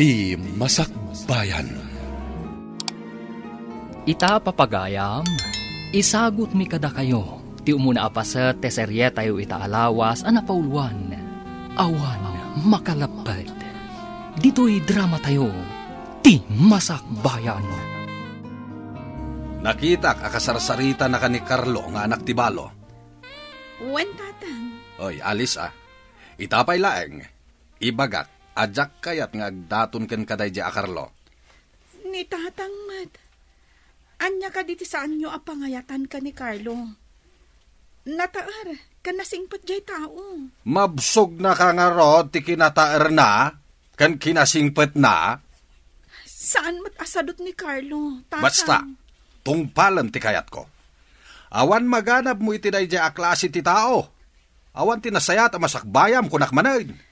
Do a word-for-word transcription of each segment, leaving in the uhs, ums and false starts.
Ti Masakbayan. Ita, papagayam, isagutmi kadakayo ti umuna a paset ti serietayo ita a lawas a napauluan, Awan Makalapped. Ditoy dramatayo, Ti Masakbayan. Nakitak a kasarsaritana ken ni Carlo nga anak ti balo. Wen, Tatang. Oy, Alice, a. Ita pay laeng, ibagak a diak kayat nga agdaton kenka daydiay a Carlo. Ni Tatang met. Ania kadi ti saanyo a pangayatan ken ni Carlo? Nataer ken nasingpet diay tao. Mabsogna ka ngarud ti kinataerna ken kinasingpetna? Saan met a sadut ni Carlo, Tatang. Basta, tungpalem ti kayatko. Awan maganabmo iti daydiay a klase ti tao. Awan ti nasayaat a masakbayam, kunak manen.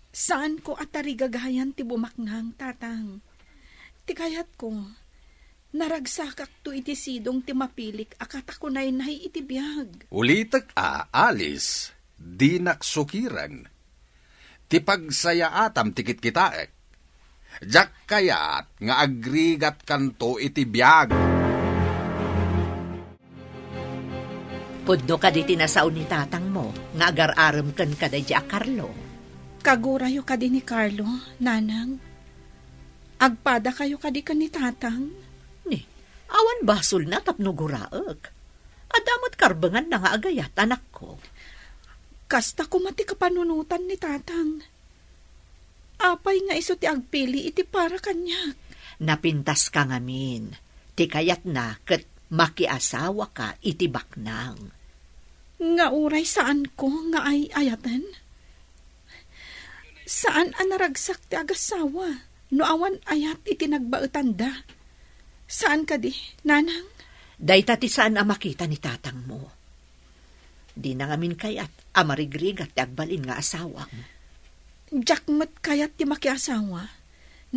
Saanko a tarigagayan ti bumaknang, Tatang. Ti kayatko, naragsakakto iti sidong ti mapilik a katakunaynay iti biag. Ulitek a, Alice, dinak sukiren. Ti pagsayaatam ti kitkitaek. Diak kayat nga agrigatkanto iti biag. Pudno kadi ti nasao ni tatangmo nga agar-arem kenka daydiay a Carlo? Kagurayo kadi ni Carlo, Nanang? Agpadakayo kadi ken ni Tatang? Ni, awan basolna tapno guraek. Adda met karbenganna nga agayat, anakko. Kasta koma ti kapanunotan ni Tatang. Apay nga isu ti agpili iti para kaniak? Napintaska ngamin. Ti kayatna ket makiasawaka iti baknang. Nga uray saanko nga ay-ayaten? Saan a naragsak ti agassawa no awan ayat iti nagbaetanda. Saan kadi, Nanang? Dayta ti saan a makita ni tatangmo. Dina ngamin kayat a marigrigat ti agbalin nga asawam. Diak met kayat ti makiasawa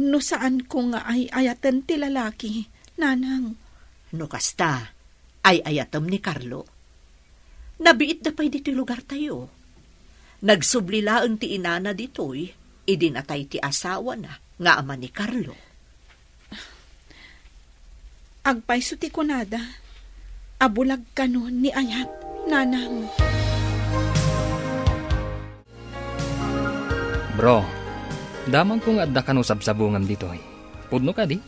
no saanko nga ay-ayaten ti lalaki, Nanang. No kasta, ay-ayatem ni Carlo. Nabiitda pay ditoy lugartayo. Nagsubli laeng ti inana ditoy idi natay ti asawana nga ama ni Carlo. Agpayso ti kunada a bulag kano ni ayat, Nanang. Bro, damagko nga adda kano sabsabungam ditoy. Pudno kadi?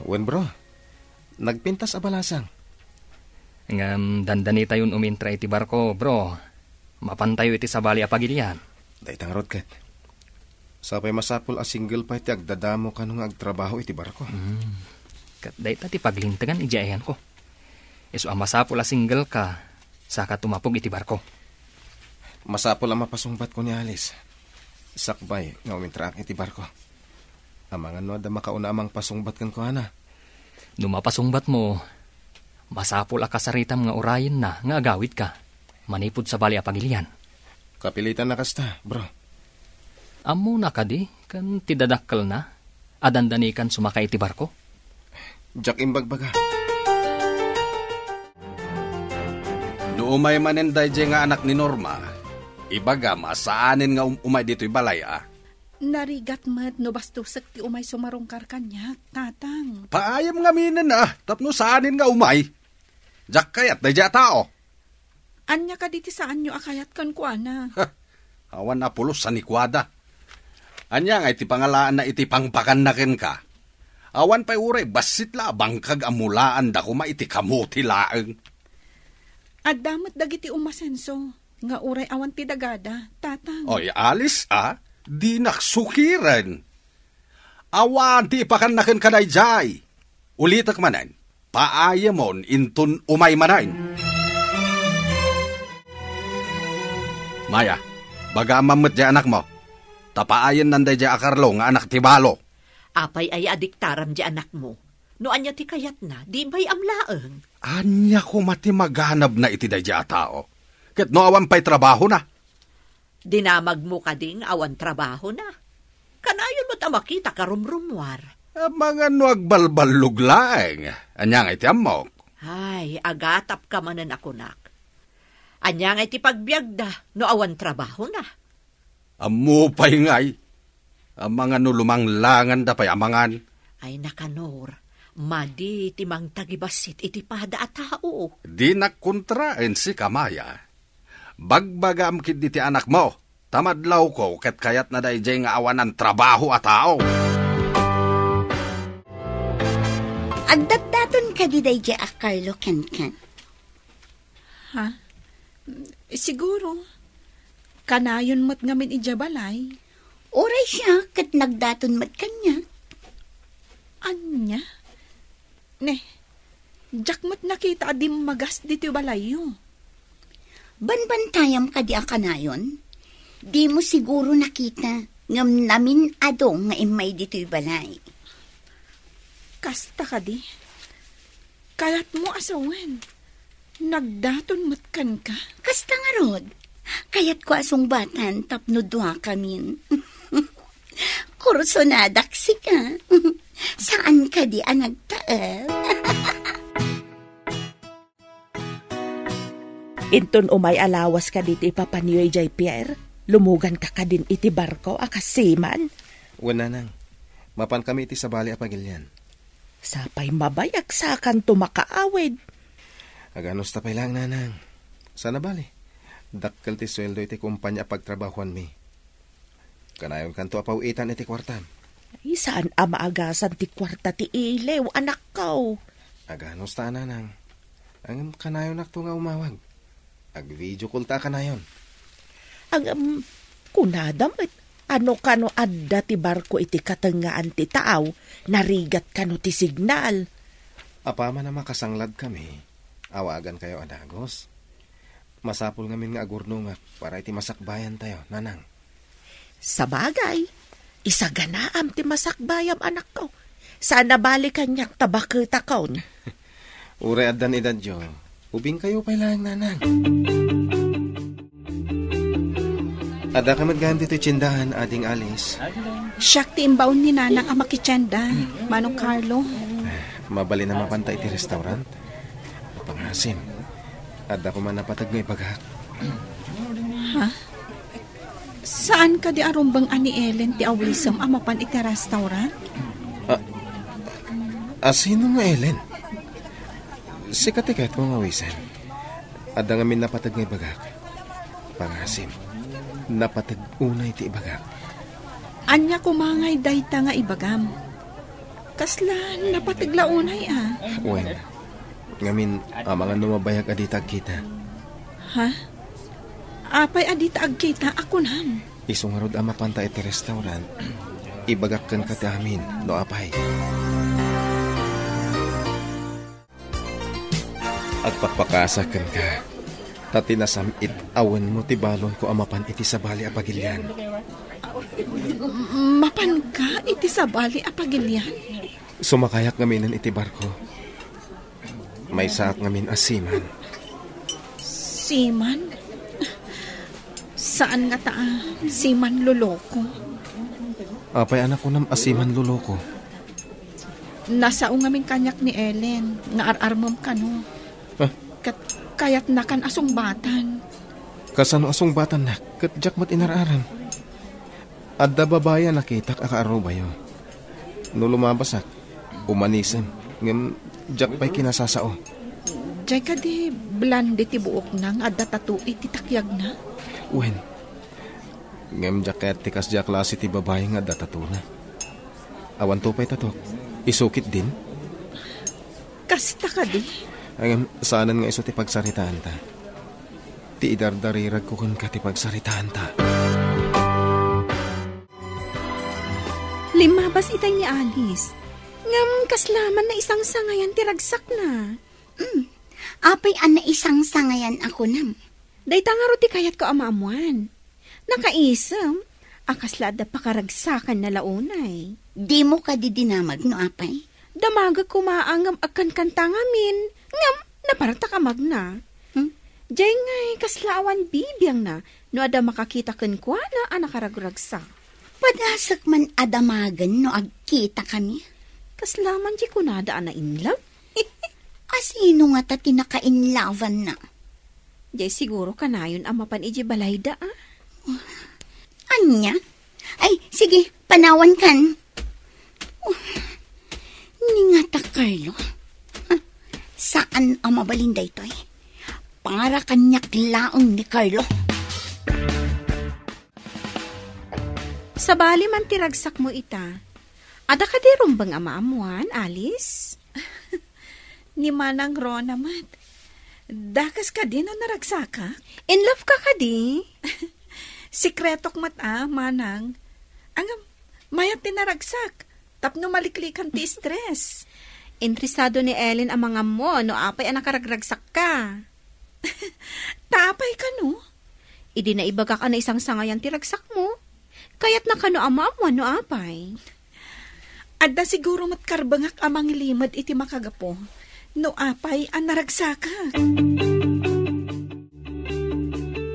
Wen, bro. Nagpintas a balasang. Ngem dandanitayon umintra iti barko, bro. Mapantayo iti sabali a pagilian. Dayta ngarud ket. Sapay masapul a single pay ti agdadamo kano nga agtrabaho iti barko. Hmm. Ket dayta ti paglintegan idiay ayanko. Isu a masapul a single ka, saka tumapog iti barko. Masapul a mapasungbatko ni Alice. Sakbay nga umintraak iti barko. Amangan no adda makauna a mangpasungbat kenkuana. No mapasungbatmo, masapul a kasaritam nga urayenna nga agawidka manipud sabali a pagilian. Kapilitan a kasta, bro. Ammona kadi ken ti dadakkelna a dandanikan sumaka iti barko? Diak imbagbaga. No umay manen daydiay nga anak ni Norma, ibagam a saanen nga um-, umay ditoy balay a. Narigat met no bastosek ti umay sumarungkar kaniak, Tatang. Paayam ngaminen a, tapno saanen nga umay. Diak kayat daydiay a tao. Ania kadi ti saanyo a kayat kenkuana? Awan a pulos a ni kuada. Ania nga iti pangalaanna iti pangpakanna kenka? Awan pay uray bassit la a bangkag a mulaanda koma iti kamuti laeng. Adda met dagiti umasenso nga uray awan ti dagada, Tatang. Oy, Alice, a, dinak sukiren. Awan ti ipakanna kenka daydiay. Ulitek manen, paayamon inton umay manen. Maya, baga man met diay anakmo. Ta paayennan daydiay a Carlo nga anak ti balo. Apay aya a diktaram diay anakmo? No ania ti kayatna, di bay-am laeng. Ania koma ti maganabna iti daydiay a tao? Ket no awan pay trabahona? Dinamagmo kadi nga awan trabahona? Kanayon met a makita karumrumuar. Amangan no agbalballog laeng. Ania ngay ti ammok? Ay, agatapka manen a kunak. Ania ngay ti pagbiagda no awan trabahona? Ammo pay ngay. Amangan no lumanglanganda pay amangan. Ay, nakanor, madi ti mangtagibassit iti pada a tao. Dinak kontraen sika, Maya. Bagbagam ketdi ti anakmo, ta madlawko ket kayatna daydiay nga awanan trabaho a tao. Agdatdaton kadi daydiay a Carlo kenkan? Ha? Siguro. Kanayon met ngamin idiay balay. Uray siak ket nagdaton met kaniak. Ania? Ne, diak met nakita a dimmagas ditoy balayyo. Banbantayam kadi a kanayon? Dimo siguro nakita, ngem namin-ado nga immay ditoy balay. Kasta kadi? Kayatmo a sawen, nagdaton met kenka? Kasta ngarud, kayatko a sungbatan tapno duakamin. Kursonadak sika. Saan kadi a nagtaed? Inton umay a lawas kadi ti ipapanyo idiay pier, lumuganka kadin iti barko a kas seaman? Wen, nanang. Mapankami iti sabali a pagilian. Sapay mabayag sakanto makaawid. Aganusta pay laeng, nanang. Sana bali, dakkel ti sueldo iti kumpania a pagtrabahuanmi. Kanayonkanto a paw-itan iti kuartam. Ay, saan a maagasan ti kuarta ti iliw, anakko. Aganusta, nanang. Ngem kanayonakto nga umawag. Ag-video call ta a kanayon. Ngem, kunada met, ano kano adda ti barko iti katengngaan ti taaw, narigat kano ti signal? Apaman a makasangladkami, awagankayo a dagus. Masapul ngamin nga agurnongak para iti masakbayantayo, nanang. Sabagay, isaganaam ti masakbayam, anakko. Saan a bali kaniak ta baketakon. Uray addan edadyo, ubingkayo pay laeng, nanang. Addaka met gayam ditoy tiendahan, Ading Alice. Siak ti imbaon ni nanang a makitienda, Manong Carlo. Mabalin a mapanta iti restaurant? Pangasim. Adda koma napateg nga ibagak. Ha? Saan kadi a rumbeng a ni Ellen ti awisem a mapan iti restaurant? A, a, sino nga Ellen? Sika ti kayatko nga awisen. Adda ngamin napateg nga ibagak. Pangasim, napateg unay ti ibagak. Ania koma ngay dayta nga ibagam? Kasla napateg la unay a? Wen, ngamin, amangan no mabayag a dita agkita. Ha? Apay a dita agkita a kunam? Isu ngarud a mapanta iti restaurant, ibagak kenka ti amin, no apay. Agpakpakasa kenka, ta ti nasam-it a wenmo ti balonko a mapan iti sabali a pagilian. Mapanka iti sabali a pagilian? Sumakayak ngaminen iti barko. Maysaak ngamin a seaman. Seaman? Saan ngata a seaman loloko? Apay a nakunam a seaman loloko? Nasao ngamin kaniak ni Ellen nga ar-armem kano. Ah. Ket kayatnakan a sungbatan. Kasano a sungbatannak ket diak met inar-aram? Adda babai a nakitak a kaarubayo. No lumabasak, umanisem, ngem diak pay kinasasao. Diay kadi blonde ti buokna nga adda tattoo iti takyagna? Wen, ngem diak kayat ti kasdiay a klase ti babai nga adda tattoo-na. Awanto pay tattoo-k. Isu ketdin? Kasta kadi? Ngem saanen nga isu ti pagsaritaanta. Ti idardariragko kenka ti pagsaritaanta. Limmabas itay ni Alice. Ngem kasla man naisangsangayan ti ragsakna. Mm. Apay a naisangsangayan a kunam? Dayta ngarud ti kayatko a maammoan. Nakaisem a kasla adda pakaragsakanna la unay. Dimo kadi dinamag no apay? Damagek koma a ngem agkankanta ngamin, ngem napartak a magna. Hmm? Diay ngay kasla awan bibiangna no adda makakita kenkuana a nakaragragsak. Padasek man a damagen no agkitakami. Kasla man diay kunada a na-in love? A sino ngata ti naka-in love-anna? Diay siguro kanayon a mapan idiay balayda, a? Ania? Ay, sige, panawan kan. Oh, ni nga ta, Carlo. Huh, saan a mabalin daytoy? Para kaniak laeng ni Carlo. Sabali man ti ragsakmo ita. Adda kadi rumbeng a maammuan, Alice? Ni Manang Rona met. Dakas kadi no naragsakak? In love ka kadi? Sikretok met a, Manang. Ngem, mayat ti naragsak. Tapno maliklikan ti stress. Interesado ni Ellen a mangammo no apay a nakaragragsak ka. Ta apay kano? Idi naibagak a naisangsangayan ti ragsakmo. Kayatna kano a maammuan no apay. Adda siguro met karbengak a mangilimed iti makagapu no apay a naragsakak.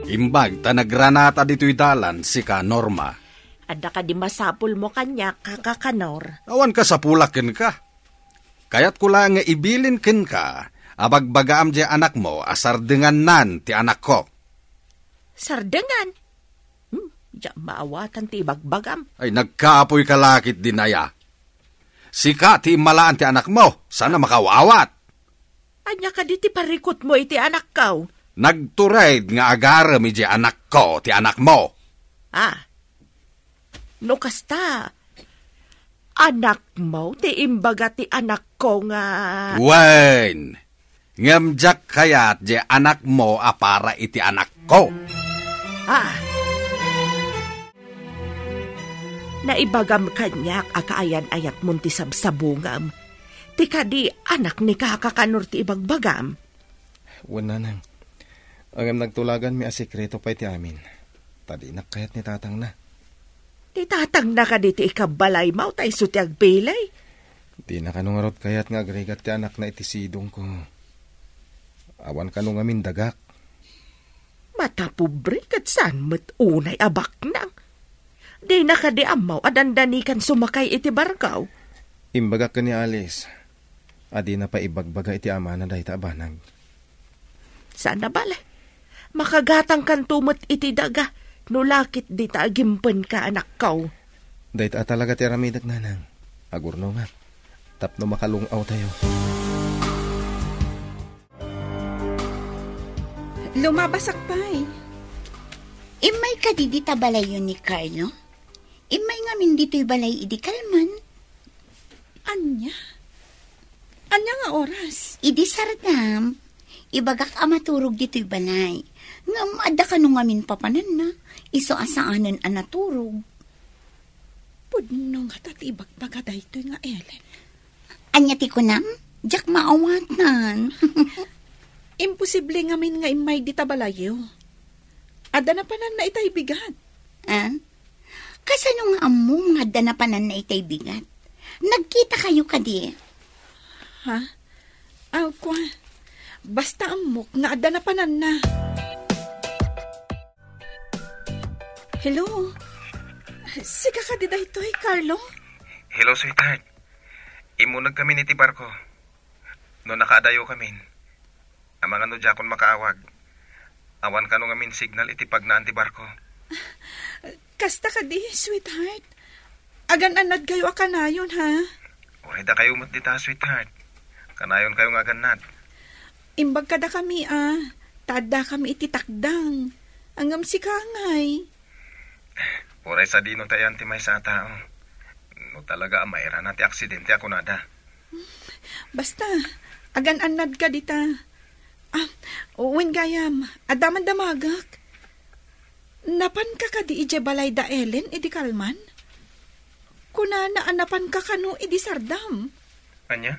Imbag ta nagranata ditoy dalan sika, Norma. Adda kadi masapulmo kaniak, Kaka Kanor? Awan kasapulak kenka. Kayatko la nga ibilin kenka a bagbagaam diay anakmo a sardengannan ti anakko. Sardengan? Hmm, diak maawatan ti ibagbagam. Ay, nagkapoy ka la ket dinaya. Sika ti immalaan ti anakmo, saan a makaawat. Ania kadi ti parikutmo iti anakko? Nagtured nga agarem idiay anakko ti anakmo. Ah, no kasta, anakmo ti imbaga ti anakko nga... Wen, ngem diak kayat diay anakmo a para iti anakko. Ah. Naibagam kaniak a kaayan-ayatmon ti sabsabungam. Ti kadi anak ni Kaka Kanor ti ibagbagam. Wen, Nanang. Ngem nagtulaganmi a sekreto pay ti amin. Ta dinak kayat ni tatangna. Ti tatangna kadi ti ikabbalaymo ta isu ti agpili? Dina kano ngarud kayat nga agrigat ti anakna iti sidongko. Awan kano ngamin dagak. Matapobre ket saan met unay a baknang. Dina kadi ammo a dandanikan sumakay iti barko? Imbagak ken ni Alice a dina pay ibagbaga iti amana dayta a banag. Saan a bale. Makagatangkanto met iti daga no la ket dita agimpenka, anakko. Dayta a talaga ti aramidek, Nanang. Agurnongak tapno makalung-awtayo. Lumabasak pay. Immay kadi dita balayyo ni Carlo? Immay ngamin ditoy balay idi kalman. Ania? Ania nga oras? Idi sardam, ibagak a maturog ditoy balay. Ngem adda kano ngamin papananna, isu a saanen a naturog. Pudno ngata ti ibagbaga daytoy nga Ellen. Ania ti kunam? Diak maawatan. Imposible ngamin nga immay dita balayyo. Adda napananna itay bigat. Ah? Kasano nga ammom nga adda napananna itay bigat? Nagkitakayo kadi? Ha? Aw, kua. Basta ammok nga adda napananna. Hello? Sika kadi daytoy, Carlo? Hello, sweetheart. Immuneg kamin iti barko. No nakaadayo kamin, amangan no diakon makaawag. Awan kano ngamin signal iti pagnaan ti barko. Kasta kadi, sweetheart. Agan-annadkayo a kanayon, ha? Uray dakayo met dita, sweetheart. Kanayonkayo nga agannad. Imbag kadakami, a, ta addakami iti takdang. Ngem sika ngay. Uray sadino ti ayan ti maysa a tao. No talaga a mairana ti aksidente a kunada. Basta, agan-annadka dita. Ah, wen gayam, adda man damagek. Napanka kadi idiay balay da Ellen idi kalman? Kunana a napanka kano idi sardam. Ania?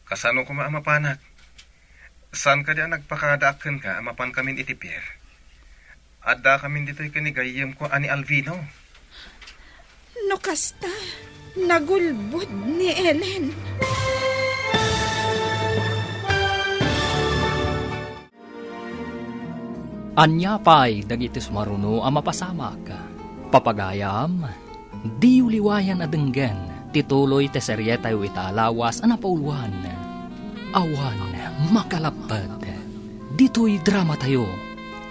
Kasano koma a mapanak? Saan kadi a nagpakadaak kenka a mapankamin iti pier? Addakamin ditoy ken ni gayyemko a ni Alvino. No kasta, nagulbod ni Ellen. Ania pay dagiti sumaruno a mapasamak? Papagayam, diyo liwayan a denggen ti tuloy ti serietayo ita a lawas a napauloan. Awan makalapped. Ditoy dramatayo,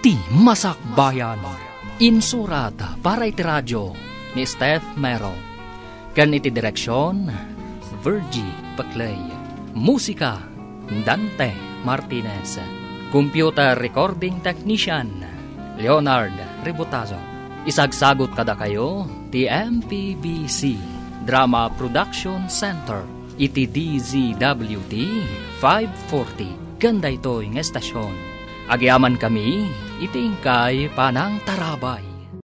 Ti Masakbayan. Insurat para iti radio, ni Steph Mero. Ken iti direksion, Virgie Peclay. Musika, Dante Martinez. Computer recording technician, Leonard Ributazo. Isagsagot kadakayo ti M P B C Drama Production Center iti D Z W T five forty ken daytoy nga estasion. Agyamankami iti inkay panangtarabay.